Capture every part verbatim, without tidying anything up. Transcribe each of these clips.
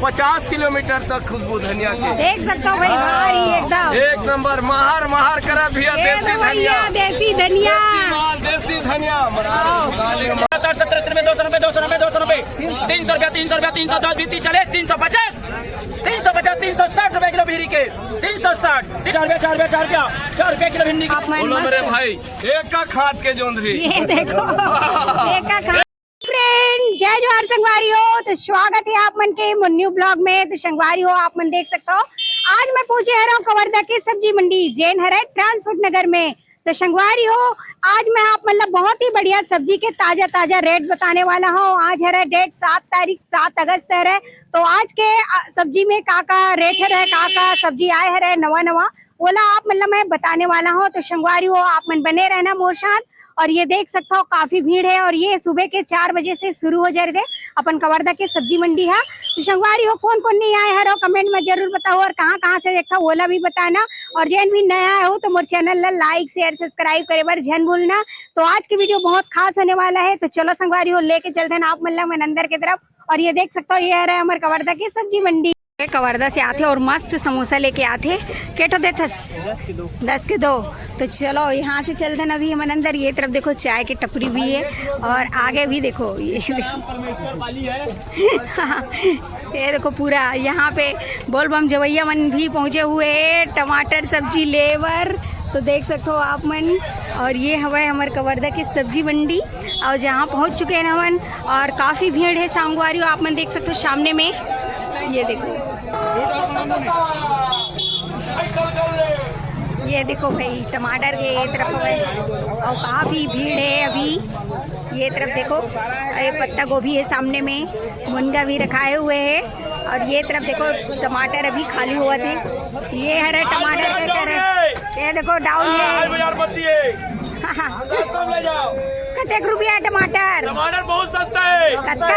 पचास किलोमीटर तक खुशबू धनिया के। देख सकते हो भाई, भारी एकदम। एक नंबर, महर महर करत भैया, ये देसी तो भैया, धनिया। देसी धनिया। देसी माल, देसी धनिया, मरार वाओ। दुकान में। साठ, सत्तर, अस्सी रुपये, दो सौ रुपये, दो सौ रुपये, दो सौ रुपये। तीन सौ रुपये, तीन सौ रुपये, तीन सौ दस, बीती चले, तीन सौ पचास, तीन सौ पचास, तीन सौ साठ रुपये किलो भीरी के, तीन सौ साठ। चार रुपये, चार रुपये, चार रुपये, चार रुपये किलो भिंडी। आप मन बोलो मस्त। मेरे भाई, एक का खाद के जोंधरी। ये देखो, एक का खाद। फ्रेंड, जय जोहार संगवारी हो। तो स्वागत है आप मन के मोर न्यू ब्लॉग में। तो संगवारी हो, आप मन देख सकते हो, आज मैं पहुंचे हरव कवर्धा के सब्जी मंडी, जेन हरे ट्रांसपोर्ट नगर में। तो संगवारी हो, आज मैं आप मन ला बहुत ही बढ़िया सब्जी के ताजा ताजा रेट बताने वाला हूँ। आज हरे डेट सात तारीख, सात अगस्त हरे। तो आज के अ, सब्जी में का का रेट हरे, का का सब्जी आए हरे नवा नवा, ओला आप मन ला मैं बताने वाला हूँ। तो संगवारी हो, आप मन बने रहना मोर साथ। और ये देख सकता हो, काफी भीड़ है और ये सुबह के चार बजे से शुरू हो जा रहे थे अपन कवर्धा के सब्जी मंडी है। तो संगवारी हो, कौन कौन नहीं आए हरो, कमेंट में जरूर बताओ और कहाँ कहाँ से देखा, ओला भी बताना। और जेन भी नया हो तो मोर चैनल ला लाइक, शेयर, सब्सक्राइब करे बर झन भूलना। तो आज की वीडियो बहुत खास होने वाला है। तो चलो संगवारी हो, लेके चलते हैं आप मन ला मन अंदर की तरफ। और ये देख सकता हो, ये हरे हमर कवर्धा के सब्जी मंडी। ये कवर्धा से आथे और मस्त समोसा लेके आथे। के ठो देथस? दस के दो। दस के दो। तो चलो, यहाँ से चलते हैं अभी हमन अंदर। ये तरफ देखो, चाय की टपरी भी है और आगे भी देखो, ये ये देखो पूरा यहाँ पे बोलबम जवैया मन भी पहुँचे हुए हैं टमाटर सब्जी लेबर। तो देख सकते हो आप मन। और ये हवे हमर कवर्धा के सब्जी मंडी, और जहाँ पहुँच चुके हैं हमन। और काफी भीड़ है संगवारी हो, आप मन देख सकते हो सामने में। ये देखो, ये देखो भाई, टमाटर के ये तरफ है और काफी भीड़ है अभी। ये तरफ देखो, ये पत्ता गोभी है सामने में, मुनगा भी रखाए हुए है। और ये तरफ देखो, टमाटर अभी खाली हुआ थे। ये हरे टमाटर के करे, ये देखो डाउन है। बाजार मत दिए। सस्ता में ले जाओ। कतेक रुपया टमाटर? टमाटर बहुत सस्ता है। कत्ता?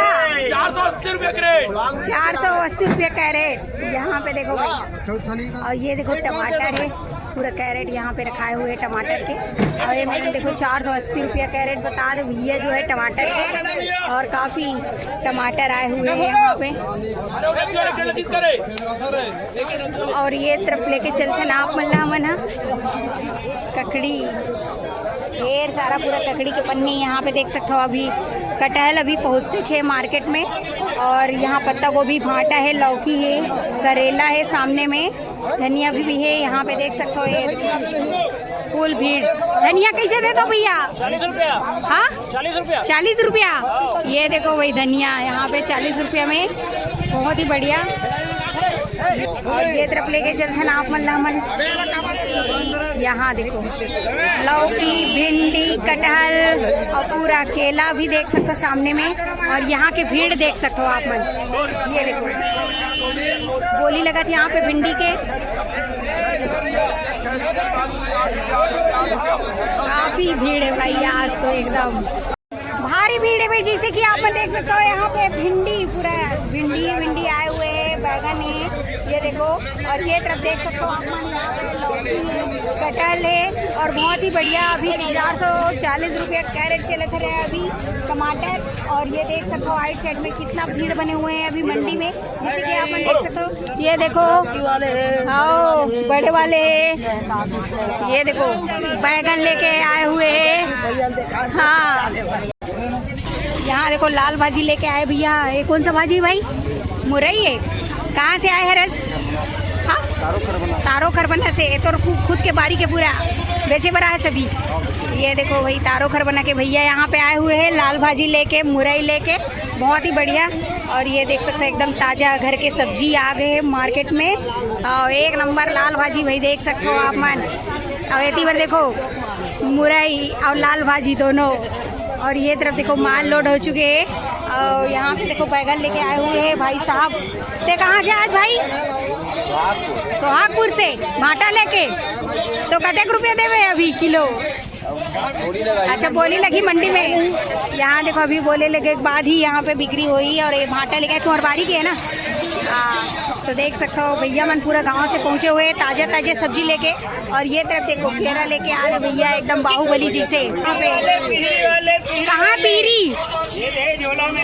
चार सौ अस्सी रुपया कैरेट। चार सौ अस्सी रुपया कैरेट। यहाँ पे देखो भाई, और ये देखो टमाटर है, पूरा कैरेट यहाँ पे रखाए हुए हैं टमाटर के। और ये मैंने देखो चार सौ अस्सी रुपया कैरेट बता दो भैया जो है टमाटर के, और काफी टमाटर आए हुए हैं यहाँ पे। और ये तरफ लेके चलते ना आप मन ला हमन ह ककड़ी, ढेर सारा पूरा ककड़ी के पन्नी यहाँ पे देख सकते हो। अभी कटहल अभी पहुँचते छे मार्केट में, और यहाँ पत्ता गोभी, भाटा है, लौकी है, करेला है सामने में, धनिया भी, भी है यहाँ पे देख सकते हो। ये फुल भीड़। धनिया कैसे देथो भैया? चालीस रुपया। हाँ, चालीस रुपया। चालीस रुपया। ये देखो भाई धनिया यहाँ पे चालीस रुपया में, बहुत ही बढ़िया। और ये तरफ लेके चलते हैं आप मन ला हमन। यहाँ देखो, लौकी, भिंडी, कटहल और पूरा केला भी देख सकते हो सामने में। और यहाँ के भीड़ देख सकते हो आप मन। ये देखो, बोली लगत यहाँ पे भिंडी के, काफी भीड़ है भाई आज तो एकदम। भारी भीड़ है भाई, जैसे कि आप मन देख सकते हो यहाँ पे भिंडी, पूरा भिंडी भिंडी आए हुए हैं, बैगन है, ये देखो। और ये तरफ देख सकते हो आप मन, यहाँ पे लौकी है, कटहल है, और बहुत ही बढ़िया। अभी चार सौ चालीस रुपया कैरेट चलत है अभी टमाटर। और ये देख सकते हो राइट साइड में कितना भीड़ बने हुए हैं अभी मंडी में, जैसे कि आप मन देख सकते हो। ये देखो, आओ बड़े वाले हैं, ये देखो बैगन लेके आए हुए हैं। हाँ, यहाँ देखो लाल भाजी लेके आए भैया। ये कौन सा भाजी भाई? मुरई है। कहाँ से आए है रस? हाँ, तारो खरबना से। ये तो खु-, खुद के बारी के पूरा बेचे बर आए सभी। ये देखो भाई, तारो खरबना के भैया यहाँ पे आए हुए हैं लाल भाजी लेके, मुरई लेके, बहुत ही बढ़िया। और ये देख सकते हो एकदम ताजा घर के सब्जी आ गए हैं मार्केट में। और एक नंबर लाल भाजी भाई देख सकते हो आप मन। और एती बार देखो मुरई और लाल भाजी दोनों। और ये तरफ देखो माल लोड हो चुके हैं। और यहाँ पे देखो बैगन लेके आए हुए हैं भाई साहब। ते कहाँ से आज भाई? सोहागपुर से भाटा लेके। तो कतेक रुपया देवे अभी किलो? अच्छा, बोली लगी मंडी में। यहाँ देखो अभी बोले लगे के बाद ही यहाँ पे बिक्री हुई। और ये भाटा लेके तुम्हारे बारी के है ना? हाँ, तो देख सकते हो भैया मन पूरा गांव से पहुँचे हुए हैं ताजा ताजा सब्जी लेके। और ये तरफ देखो घेरा लेके आ रहे भैया एकदम बाहुबली जी से। यहाँ पे कहाँ पीरी? ये दे झोला में।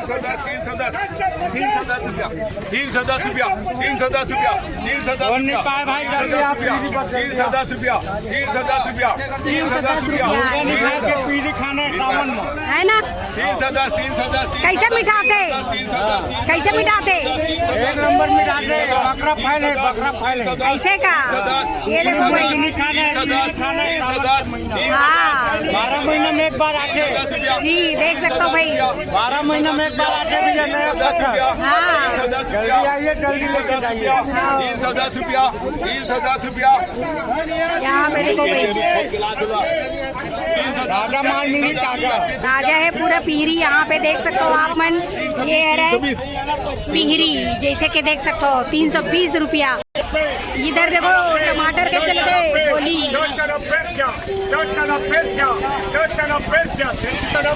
तीन सौ दस रुपया, तीन सौ दस रुपया, तीन सौ दस रुपया, तीन सौ दस रुपया, तीन सौ दस रुपया, तीन सौ दस रुपया, तीन सौ दस रुपया, तीन सौ दस रुपया, तीन सौ दस रुपया। तीन सौ दस रुपया। पीली खाना है सावन में। है ना? तीन सौ दस, तीन सौ दस, तीन सौ दस, कैसे मिठाते? तीन सौ दस, तीन सौ दस, कैसे मिठाते? एक नंबर मिठाते, बकरा फैल है, बकरा फैल है। ऐसे का? ये देखो भाई। खाना है, खाना है, हाँ। बारह महीना में एक बार आके। जी, देख सकते हो भाई। बारह महीना में एक बार आके भी ये नया पत्थर। हाँ। जल्दी आइए, जल्दी लेके जाइए। तीन सौ दस रुपया, तीन सौ दस रुपया। यहाँ पे देखो भाई, ताजा माल मिली, ताजा। ताजा है पूरा पिहरी। यहाँ पे देख सकते हो आप मन, ये है रे पिहरी, जैसे कि देख सकते हो, तीन सौ बीस रुपया। इधर देखो, टमाटर कैसे लगे, बोली। दो सौ नब्बे रुपया, दो सौ नब्बे रुपया, दो सौ नब्बे रुपया।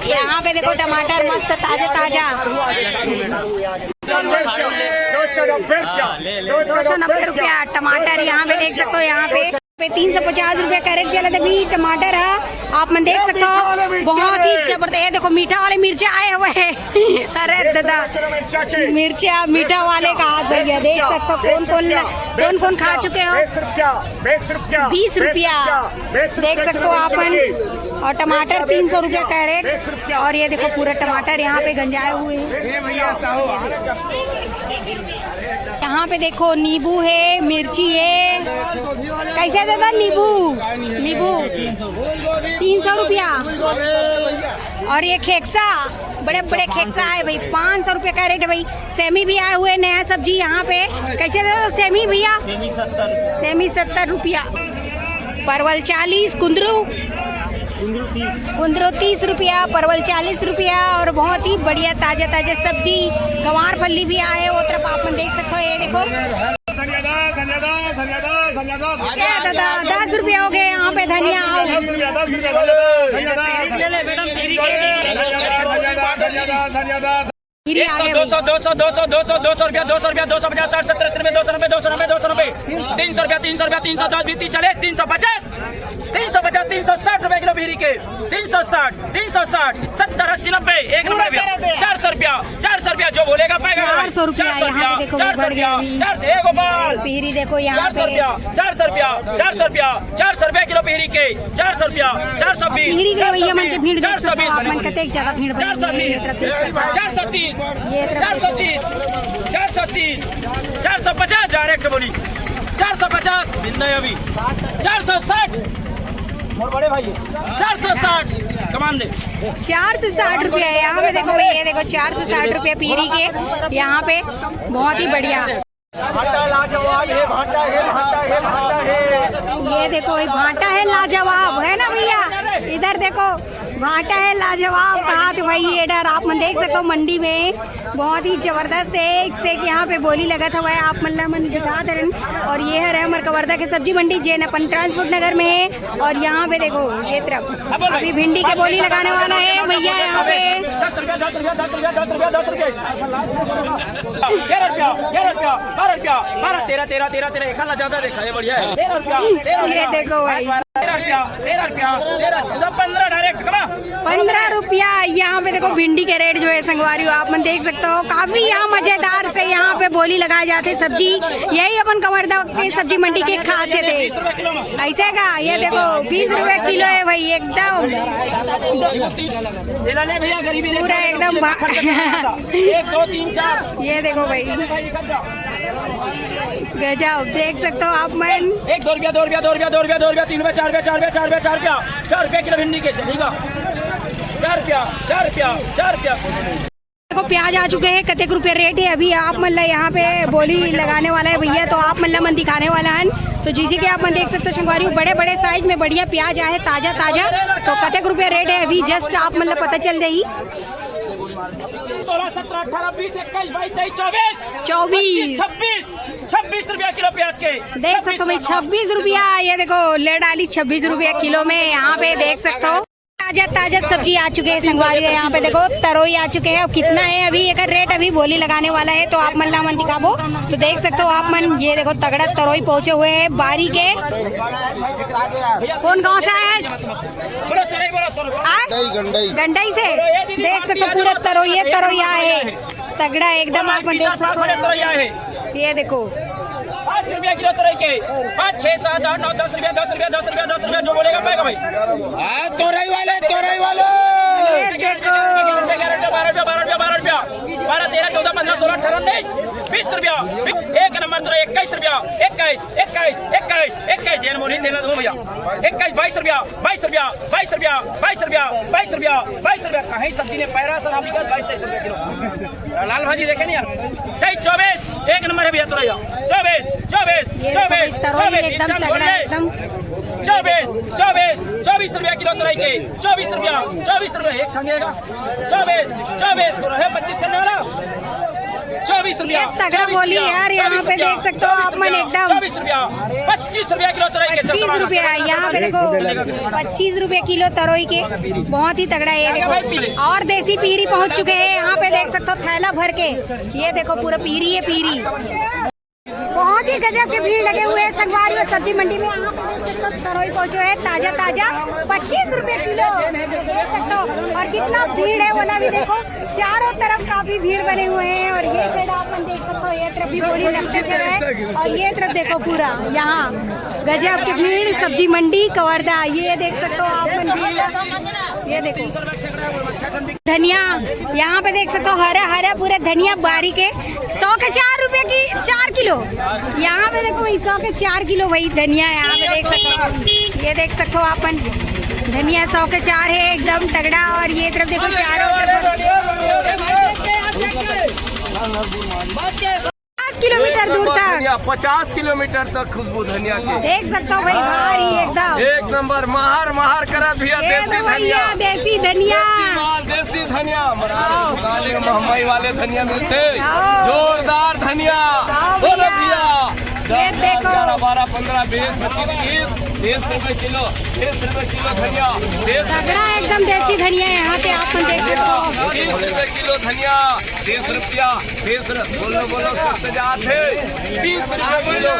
यहाँ पे देखो, टमाटर मस्त ताजा ताजा। दो सौ नब्बे रुपया, दो सौ नब्बे रुपया टमाटर। यहाँ पे देख सकते हो, यहाँ पे पे तीन सौ पचास रुपया कैरेट चलत हे अभी टमाटर ह। आप मन देख सकते हो, बहुत ही जबरदस्त। ये देखो, मीठा वाले मिर्चा आए हुए हैं। अरे दादा, मिर्चा, मीठा वाले का हाथ भैया, देख सकते हो कौन कौन, कौन कौन खा चुके हो। बीस रुपया, बीस रुपया। देख सकते हो आप मन। और टमाटर तीन सौ रुपया कैरेट। और ये देखो, पूरा टमाटर यहाँ पे गंजाए हुए हैं। यहाँ पे देखो, नींबू है, मिर्ची है। कैसे दादा नींबू? नींबू तीन सौ रुपया। और ये खेक्सा, बड़े बड़े खेक्सा है भाई, पाँच सौ रुपया कैरेट है भाई। सेमी भी आए हुए, नया सब्जी यहाँ पे। कैसे दे दो सेमी भैया? सेमी सत्तर रुपया। परवल चालीस, कुंदरू, कुंदरू तीस रुपया, परवल चालीस रुपया। और बहुत ही बढ़िया ताजा ताजा सब्जी, गंवार फली भी आए, वो तरफ आप मन देख सकते हो। ये देखो, धनिया दाल, धनिया दाल, धनिया दाल, धनिया दाल। क्या दादा, दस रुपया हो गए यहाँ पे धनिया। धनिया दाल, धनिया दाल, धनिया दाल। एक सौ, दो सौ, दो सौ, दो सौ, दो सौ, दो सौ रुपया, दो सौ रुपया, दो सौ पचास, साठ, सत्तर, अस्सी, नब्बे, दो सौ, नब्बे, दो सौ, नब्बे, दो सौ, नब्बे, तीन सौ रुपया, तीन सौ रुपया, तीन सौ दस, बीस, तीस, चालीस, तीन सौ पचास, तीन सौ पचास, तीन सौ साठ रुपया किलो पिहरी के, तीन सौ साठ, तीन सौ साठ, सत्तर, अस्सी, नब्बे, एक नंबर रुपया, चार सौ रुपया, चार सौ रुपया, जो बोलेगा पाएगा भाई। चार सौ रुपया, चार सौ यहाँ पे रुपया, देखो, चार सौ रुपया, चार सौ, ए गोपाल। पिहरी देखो यहाँ पे। चार सौ रुपया, चार सौ रुपया, चार सौ रुपया, चार सौ रुपया किलो पिहरी के, चार सौ रुपया, चार सौ बीस, पिहरी के भैया मन के भीड़ देख सकते हो आप मन, कतेक ज्यादा भीड़ बनी हुई है। चार सौ बीस, चार सौ तीस, ये तरफ चार सौ तीस, चार सौ तीस, चार सौ पचास डायरेक्ट बोली, चार सौ पचास जिंदा है अभी, चार सौ साठ, और बड़े भाई, चार सौ साठ, कमान दे। चार सौ साठ रुपया है यहाँ पे, देखो भैया, देखो, चार सौ साठ रुपया पिहरी के यहाँ पे, बहुत ही बढ़िया। भाटा लाजवाब है, भाटा है, भाटा है, भाटा है। ये देखो, ये भाटा है लाजवाब, है ना भैया? इधर देखो, भाटा है लाजवाब, कहा तो भाई, ये डर आप मन देख सकते हो, मंडी में बहुत ही जबरदस्त है। एक से एक यहाँ पे बोली लगत हवय, आप मन ला मन दिखा दे रहन। और ये हरे हमर कवर्धा के सब्जी मंडी, जेन अपन ट्रांसपोर्ट नगर में है। और यहाँ पे देखो, ये तरफ अभी भिंडी के बोली लगाने वाला है भैया यहाँ पे। दस रुपया, दस रुपया, दस रुपया, दस रुपया, दस रुपया। ग्यारह रुपया, ग्यारह रुपया, बारह रुपया, बारह, तेरह, तेरह, तेरह, तेरह, एक वाला ज्यादा देखा, ये बढ़िया है। तेरह रुपया, तेरह रुपया, ये देखो भाई। तेरह रुपया, तेरह रुपया, तेरह, चौदह, पन्द्रह डायरेक्ट कमा। पन्द्रह रुपया। या यहाँ पे देखो भिंडी के रेट जो है संगवारी हो, आप मन देख सकते हो, काफी यहाँ मजेदार से यहाँ पे बोली लगाए जाते सब्जी। यही अपन कवर्धा के सब्जी मंडी के खासियत है। ऐसे का ये देखो, बीस रुपए किलो है भाई, एकदम पूरा एकदम भा- एक दो तीन चार। ये देखो भाई, गजब देख सकते हो आप मन। एक दो रुपया, दो रुपया, दो रुपया, दो रुपया, दो रुपया, तीन रुपया, चार रुपया, चार रुपया, चार रुपया, चार रुपया, चार रुपया किलो भिंडी के चलेगा। चार रुपया, चार रुपया, चार रुपया। देखो प्याज आ चुके हैं, कतेक रुपया रेट है अभी आप मन ला यहाँ पे बोली लगाने वाला है भैया, तो आप मन ला मन दिखाने वाला है। तो जैसे कि आप मन देख सकते हो संगवारी, बड़े बड़े साइज में बढ़िया प्याज आए, ताजा ताजा। तो कतेक रुपया रेट है अभी जस्ट आप मन ला पता चल जाही। सोलह, सत्रह, अठारह, बीस, इक्कीस, बाईस, तेईस, चौबीस, चौबीस। छब्बीस, छब्बीस रुपया किलो प्याज के। देख सकते हो भाई, छब्बीस रुपया। ये देखो ले डाली छब्बीस रुपया किलो में, यहाँ पे देख सकते हो। ताजा ताजा सब्जी आ चुके हैं संगवारी, यहाँ पे देखो तरोई आ चुके हैं। अब कितना है अभी एक रेट अभी बोली लगाने वाला है, तो आप मन ला मन दिखाबो। तो देख सकते हो आप मन, ये देखो तगड़ा तरोई पहुंचे हुए हैं बारी के। कौन गांव से आए हैं? बोलो, तोरई बोलो, तोरई। आ? गंडई गंडई। गंडई से। देख सकते हो पूरा तरोई, ये तरोई आए है तगड़ा एकदम, आप मन देख सकते तोरई आए है। हो, ये देखो। पाँच रुपया किलो तोरई के, पाँच, छः, सात, आठ, नौ, दस रुपया, दस रुपया, दस रुपया, दस रुपया जो बोलेगा पाएगा भाई। हाँ, तोरई वाले, तोरई वाले। ये देखो। ग्यारह रुपया, बारह रुपया, बारह रुपया, बारह रुपया, बारह, तेरह, चौदह, पन्द्रह, सोलह, अठारह, उन्नीस, बीस रुपया। एक नंबर तोरई इक्कीस रुपया, इक्कीस, इक्कीस, इक्कीस, इक्कीस, इक्कीस, जैन मोरी तेरह दो भैया। इक्कीस, बाईस रुपया, बाईस रुपया, बाईस रुपया, बाईस रुपया, बाईस रुपया, बाईस रुपया। कहीं सब्जी ने पैरा सर हम निकल बाईस, तेईस रुपया किलो। लाल भाजी देखे नहीं यार। चाहे चौबीस, एक नंबर है भैया तोरई। चौबीस, चौबीस, ये देखो भाई, चौबीस, तरोई चौबीस, एकदम चांद तगड़ा बोल है, दे। एकदम। चौबीस, चौबीस, चौबीस रुपया किलो तोरई के, चौबीस रुपया, चौबीस रुपया, एक संगेगा। चौबीस, चौबीस को रहे पच्चीस करने वाला। चौबीस रुपया, ये तगड़ा बोली यार, यहाँ पे देख सकते हो आप मन एकदम। चौबीस रुपया, पच्चीस रुपया किलो तोरई के। पच्चीस रुपया, यहाँ पे देखो पच्चीस रुपया किलो तरोई के, बहुत ही तगड़ा है। ये देखो और देसी पीरी पहुंच चुके हैं, यहाँ पे देख सकते हो थैला भर के। ये देखो पूरा पीरी है, पीरी। बहुत ही गजब के भीड़ लगे हुए हैं संगवारी और सब्जी मंडी में। यहाँ पे देख सकते हो तरोई पहुंचे हैं ताजा ताजा, पच्चीस रुपए किलो, देख सकते हो। और कितना भीड़ है वो ना भी देखो, चारों तरफ काफी भीड़ बने हुए हैं। और ये साइड आप मन देख सकते हो, ये तरफ भी बोली लगते चले हैं। और ये तरफ देखो पूरा यहाँ गजब की भीड़, सब्जी मंडी कवर्धा, ये देख सकते हो आप मन भीड़। ये देखो धनिया, यहाँ पे देख सकते हो हरा हरा पूरा धनिया बारी के सौ के चार रुपए की चार किलो। यहाँ पे देखो भाई सौ के चार किलो वही धनिया है, यहाँ पे देख सकते हो, ये देख सकते हो आप मन धनिया सौ के चार है एकदम तगड़ा। और ये तरफ देखो चारों तरफ पचास किलोमीटर दूर तक, पचास किलोमीटर तक खुशबू धनिया की। देख सकते हो भाई भारी एकदम। एक नंबर महर महर करत भैया, ये देसी तो भैया धनिया। देसी धनिया। देसी माल, देसी धनिया। हमारे दुकान में महमई वाले धनिया मिलते, आओ। जोरदार धनिया। आओ बोलो भैया। भैया। ये देखो। ग्यारह, बारह, पन्द्रह, बीस, पच्चीस, तीस, तीस रुपए किलो, तीस रुपए किलो धनिया। तीस तगड़ा एकदम देसी धनिया है यहाँ पे, आप मन देख सकते हो। तीस रुपए किलो धनिया, तीस रुपया, तीस रु-, बोलो, बोलो, सस्ते जात है। तीस रुपए किलो,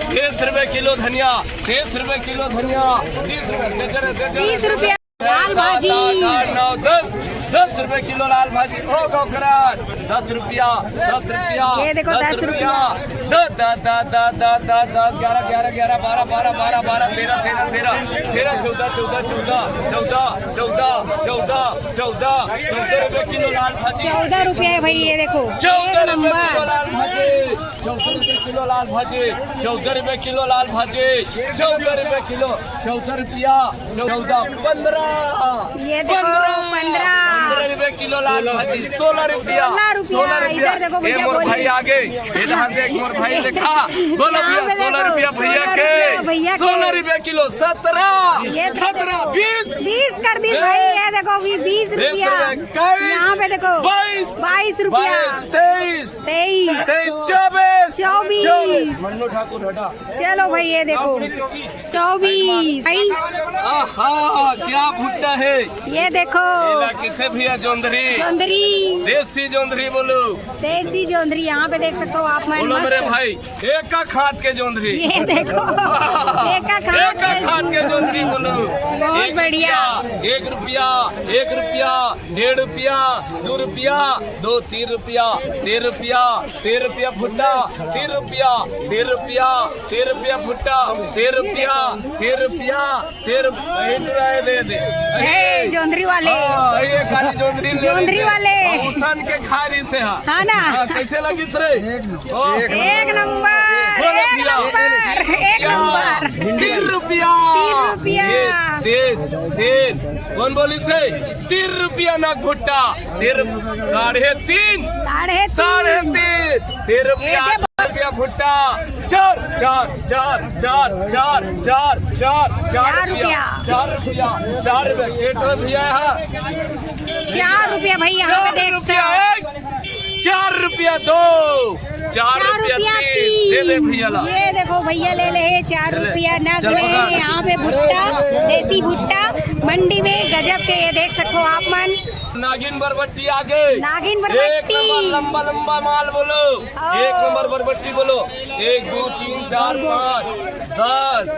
तीस रुपए किलो धनिया, तीस रुपए किलो धनिया, तीस रुपए, दे दे रे, दे दे रे। तीस रुपया लाल सात, भाजी। आठ, आठ, नौ, दस, दस रुपए किलो लाल भाजी। ओ गोकराट, दस रुपया, दस रुपया, ये देखो, दस रुपया। दस, दस, दस, ग्यारह, ग्यारह, ग्यारह, बारह, बारह, बारह, बारह, तेरह, तेरह, तेरह, तेरह, चौदह, चौदह, चौदह, चौदह, चौदह, चौदह, चौदह रुपए किलो लाल भाजी। चौदह रुपया है भाई, ये देखो चौदह एक रुपए किलो नंबर। लाल भाजी, चौदह रुपए किलो लाल भाजी, चौदह रुपए किलो लाल भाजी, चौदह रुपए किलो, चौदह रुपया, चौदह, पन्द्रह, ये देखो, पन्द्रह। पन्द्रह रुपए किलो लाल भाजी, सोलह रुपया, सोलह रुपया, सोलह रुपया। इधर देखो ए भैया मोर बोल भाई आगे, इधर देख मोर भाई देखा, बोलो यहाँ भैया, पे सोलह देखो, रुपया भैया सोलह के, रुपया भैया के। सोलह रुपया किलो, सत्रह, ये तो सत्रह, बीस, बीस कर दी भाई, ये देखो अभी बीस बीस रुपया। रुपया, इक्कीस, यहाँ पे देखो बाईस, बाईस रुपया, बाईस, तेईस, तेईस, तेईस, चौबीस, चौबीस। मन्नू ठाकुर हटा। चलो भाई ये देखो चौबीस भाई, आहा, क्या भुट्टा है। ये देखो किथे भैया जोंधरी, जोंधरी, देसी जोंधरी बोलो। देसी जोंधरी यहाँ पे देख सकते हो आप मन बोलो मेरे मस्त। भाई, एक का खाद के जोंधरी। ये देखो एक का खाद एक का खाद के जोंधरी बोलो। बहुत एक बढ़िया। रुपया, एक रुपया, एक रुपया, डेढ़ रुपया, दू रुपया, दो, तीन रुपया, तीन रुपया, तीन रुपया भुट्टा, तीन रुपया, तीन रुपया, तीन रुपया भुट्टा, तीन रुपया, तीन रुपया, तीन रुपया, यही टुरा है, दे दे। ए, जोंधरी वाले। हाँ, ये खाली जोंधरी ले जोंधरी लेते। वाले। और उसन के खारी से, हाँ। हाँ ना? हाँ, कैसे लगिस रे? ओ। एक नंबर, बोलो एक भैया। नंबर, एक क्या? नंबर। तीन रुपया। तीन रुपया। ये तीन, तीन। कौन बोलिस? तीन रुपया ना भुट्टा। तीन, साढ़े तीन। साढ़े तीन। साढ़े तीन। तीन रुपया, ये दे। आठ रुपया भुट्टा। चार, चार, चार, चार, चार, चार, चार, चार चार रुपया। रुपया। चार रुपया। चार रुपया। केटो भैया है। चार रुपया भाई, यहाँ पे चार देख रुपया सकते हो। एक। चार रुपया दो, चार चार रुपया रुपया तीन। तीन। दे दे भैया ला। ये देखो भैया ले ले हैं चार ले ले। रुपया नग चलो में। यहाँ पे भुट्टा, देसी भुट्टा मंडी में गजब के, ये देख सकते हो आप मन। नागिन बरबट्टी आगे। नागिन एक बरबट्टी। नंबर लंबा लंबा माल बोलो। ओ। एक नंबर बरबट्टी बोलो। एक, दो, तीन, चार, पाँच, दस,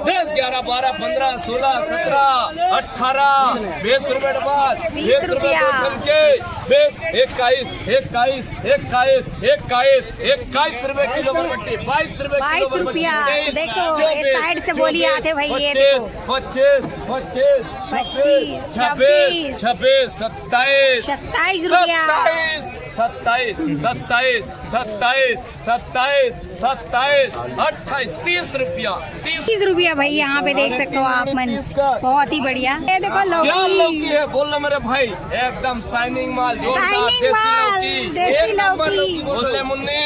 दस, ग्यारह, बारह, पन्द्रह, सोलह, सत्रह, अठारह, बीस रुपया डबल, बीस बीस रुपया रुपया। दो सौ के, बीस, इक्कीस, इक्कीस, इक्कीस, इक्कीस, इक्कीस रुपया किलो बरबट्टी, बाईस रुपया किलो बाईस बरबट्टी, रुपया। तेईस, तो देखो, ये चौबीस, साइड से बोली चौबीस, आते भाई, ये पच्चीस, देखो। पच्चीस, पच्चीस, पच्चीस, छब्बीस, छब्बीस, छब्बीस, सत्ताईस, सत्ताईस रुपया। सत्ताईस, सत्ताईस, सत्ताईस, सत्ताईस, सत्ताईस, सत्ताईस, अट्ठाईस, तीस रुपया, तीस। तीस रुपया भाई, यहाँ पे देख सकते हो आप मन, बहुत ही बढ़िया। ये देखो क्या लौकी। लौकी है, बोल लो मेरे भाई, एकदम शाइनिंग माल, जोरदार शाइनिंग देसी माल, लौकी, देसी एक नंबर लौकी। लौकी। बोल ले मुन्नी,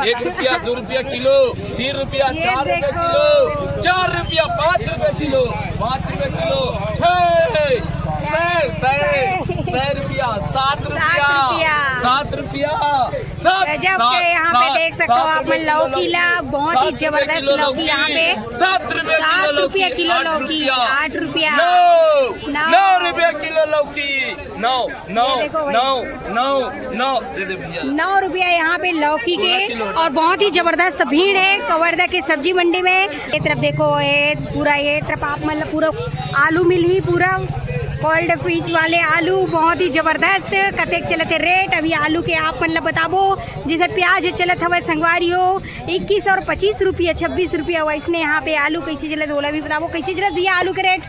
एक रुपया, दो रुपया किलो, तीन रुपया, ये चार रुपया देखो। किलो, चार रुपया, पाँच रुपया किलो, पाँच रुपया किलो, छः, सै, सै, सै रुपया, सात रुपया, सात रुपया। सात रुपया। सात, गजब सात, के यहाँ पे सात, देख सकते हो सात आप रुपए मन किलो लौकी ला, लौकी। बहुत ही सात रुपए जबरदस्त किलो लौकी यहाँ लौकी। पे। सात रुपए किलो सात रुपए लौकी, किलो आठ लौकी, रुपया। आठ रुपया। नौ, नौ। नौ रुपए किलो लौकी। नौ, नौ, ये देखो भाई। नौ, नौ, नौ। दे दे भैया। नौ रुपया यहाँ पे लौकी के। सोलह किलो। और बहुत ही जबरदस्त भीड़ है कवर्धा के सब्जी मंडी में। ये तरफ देखो, ये पूरा, ये तरफ आप मतलब पूरा आलू मिलही पूरा कोल्ड फ्रीज वाले आलू, बहुत ही जबरदस्त। कतेक चलत हे रेट, अभी आलू के आप मन ला बताबो। जैसे प्याज चलत हवय संगवारी हो, इक्कीस और पच्चीस रुपया, छब्बीस रुपया, वैसने यहाँ पे आलू कैसे चलत, ओला भी बताबो। कैसे चलत भैया आलू के रेट?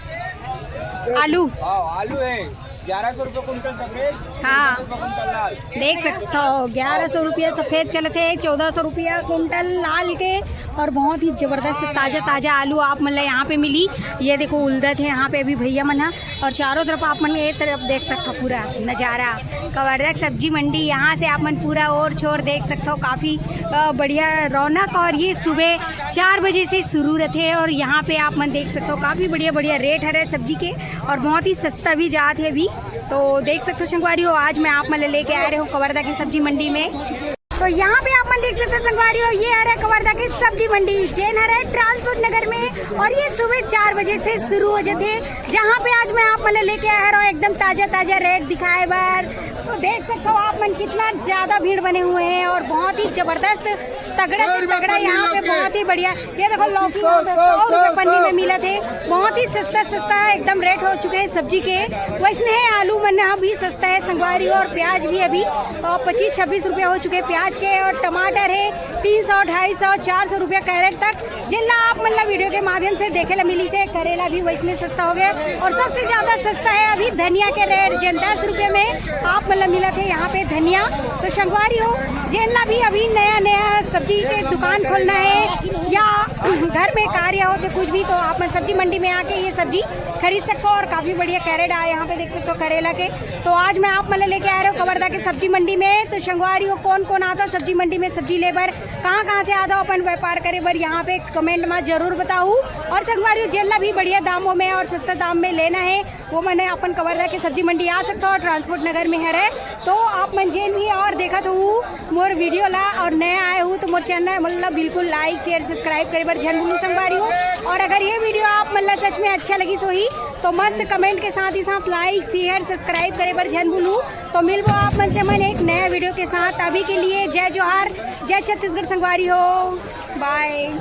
आलू? हाँ, आलू है ग्यारह सौ रुपये कुंटल सफेद, हाँ। चौदह सौ रुपये कुंटल लाल। देख सकते हो, ग्यारह सौ रुपया सफेद चलत हे, चौदह सौ रुपया कुंटल लाल के। और बहुत ही जबरदस्त ताजा ताजा आलू आप मन ला यहाँ पे मिली। ये देखो उलदत हे यहाँ पे अभी भैया मन ह। और चारों तरफ आप मन ये तरफ देख सकते हो पूरा नजारा कवर्धा के सब्जी मंडी। यहाँ से आप मन पूरा ओर छोर देख सकते हो, काफी, अ, बढ़िया रौनक। और ये सुबह चार बजे से शुरू रहते हैं और यहाँ पे आप मन देख सकते हो काफी बढ़िया बढ़िया रेट हरे सब्जी के और बहुत ही सस्ता भी जात है अभी। तो देख सकते हो संगवारी हो, आज मैं आप मन ला लेके आ रहे हूँ कवर्धा की सब्जी मंडी में। तो यहाँ पे आप मन देख सकते हो संगवारी हो, ये हरे कवर्धा की सब्जी मंडी, जेन हरे ट्रांसपोर्ट नगर में, और ये सुबह चार बजे से शुरू हो जाते हैं, जहाँ पे आज मैं आप मन ला लेके आए हरों एकदम ताजा ताजा रेट दिखाए बर। तो देख सकते हो आप मन कितना ज्यादा भीड़ बने हुए हैं और बहुत ही जबरदस्त तगड़ा से तगड़ा यहाँ पे बहुत ही बढ़िया। ये देखो लौकी यहाँ पे सौ रुपये पन्नी में मिलत हे, बहुत ही सस्ता सस्ता एकदम रेट हो चुके हैं सब्जी के। वैसने हे आलू मन ह भी सस्ता है संगवारी हो, और प्याज भी अभी, अ, पच्चीस छब्बीस रुपया हो चुके हैं प्याज के, और टमाटर है तीन सौ, ढाई सौ, चार सौ रुपया कैरेट तक, जेन ला आप मन ला वीडियो के माध्यम से देखे ला मिलिस हे। करेला भी वैसने सस्ता हो गया, और सबसे ज्यादा सस्ता है अभी धनिया के रेट, जेन दस रुपये में आप मन ला मिलत हे यहाँ पे धनिया। तो संगवारी हो, जेन ला भी अभी नया नया सब्जी के दुकान खोलना है या घर में कार्य हो तो कुछ भी, तो आप मन सब्जी मंडी में आके ये सब्जी खरीद सकते हो। और काफी बढ़िया कैरेट आए यहाँ पे देख सकते हो करेला के। तो आज मैं आप मन ला लेके आ रहे हो कवर्धा के सब्जी मंडी में। तो संगवारी हो, कौन कौन आता हो सब्जी मंडी में सब्जी ले बर, कहाँ कहाँ से आता हो अपन व्यापार करे बर, यहाँ पे कमेंट में जरूर बताऊ। और संगवारी हो, जेन ला भी बढ़िया दामों में और सस्ता दाम में लेना है, वो मन अपन कवर्धा के सब्जी मंडी आ सकता हो, ट्रांसपोर्ट नगर में हरे। तो आप मन जेन भी और देखत हो मोर वीडियो ला और नया आए हो तो मोर चैनल ला बिल्कुल लाइक शेयर सब्सक्राइब करे बर झन भूलू संगवारी हो। और अगर ये वीडियो आप मन ला सच में अच्छा लगिस होही तो मस्त कमेंट के साथ ही साथ लाइक शेयर सब्सक्राइब करे बर झन भूलू। तो मिलबो आप मन से मन एक नया वीडियो के साथ। अभी के लिए जय जोहार, जय छत्तीसगढ़ संगवारी हो, बाय।